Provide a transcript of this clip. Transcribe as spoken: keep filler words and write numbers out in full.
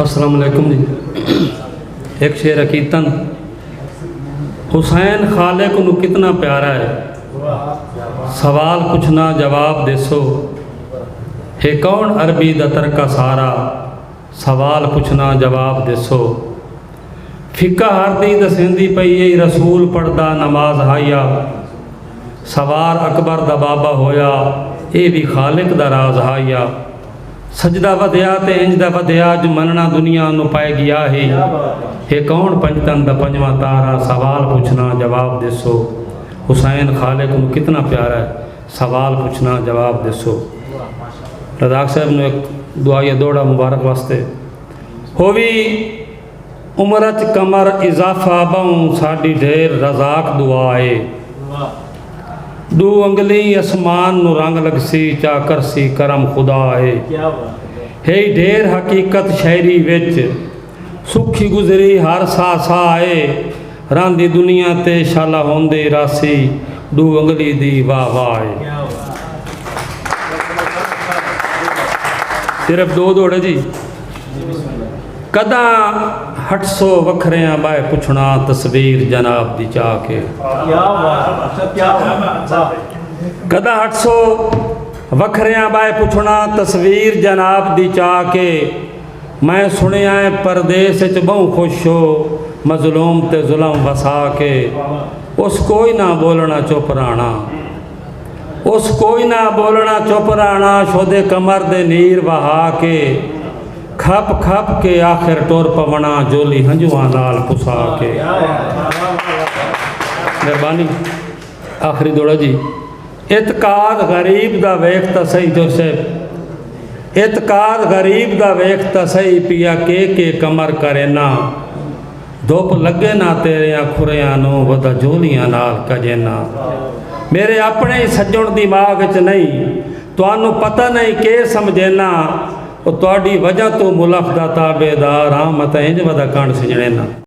السلام علیکم جی۔ ایک شعر عقیدتاً، حسین خالق نو کتنا پیارا ہے، سوال پوچھنا جواب دیسو، ہے کون عربی دا ترکہ سارا، سوال پوچھنا جواب دیسو۔ فقہ ہر دی دسیندی پئی اے، رسول پڑھدا نماز ہایا، سوار اکبر دا بابا ہویا، اے وی خالق دا راز ہایا۔ سجدہ ودھیا تے انج دا ودھیا، جو مننا دنیا نو پئے گیا ہی۔ ہے کون پنجتن دا پنجواں تارا، سوال پوچھنا جواب دیسو۔ حسین خالق نو کتنا پیارا ہے، سوال پوچھنا جواب دیسو۔ رزاق صاحب نو ایک دعائیہ دوہڑا مبارک واسطے۔ ہووی عمر اچ کمر اضافہ، ٻہوں ساݙی ڈھیر رزاق دعا اے۔ ݙو انگلیں اسمان نو رنگ لڳسی، چا کرسی کرم خدا اے۔ ہئی ڈھیر حقیقت شاعری وچ، سکھی گزری ہر ساہ ساہ اے۔ راندی دنیا تے شالا ہوندی راسی، ݙو انگلی دی واہ واہ اے۔ صرف دو دوہڑے جی۔ کݙاں ہٹسو وکھریاں ٻہہ پچھݨا، تصویر جناب دی چا کے۔ کیا بات ہے، کیا بات ہے۔ کݙاں ہٹسو وکھریاں ٻہہ پچھݨا، تصویر جناب دی چا کے۔ میں سݨیا ہے پردیس اچ ٻہوں خوش ہو، مظلوم تے ظلم وسا کے۔ اس کوئی نہ ٻولݨا چپ رہݨا، اس کوئی نہ ٻولݨا چپ رہݨا، شودے کمر دے نیر وہا کے۔ کھپ کھپ کے آخر ٹر پوݨا، جولی ہنجواں نال پسا کے۔ مہربانی۔ آخری دوہڑا جی۔ اعتقاد غریب دا ویکھ تاں سہی جوسف، اعتقاد غریب دا ویکھ تاں سہی، پیا کے کے کمر کرینا۔ دھپ لڳے نہ تیریاں کھریاں نوں، ودا جولیاں نال کڄینا۔ میرے اپݨے ہی سڄݨ دماغ اچ نہیں، تہانوں پتہ نہیں کے سمجھینا۔ او تہاݙی وجہ توں ملخ دا تابعدار ہاں، میں تاں انج ودا کݨ سڄݨینا۔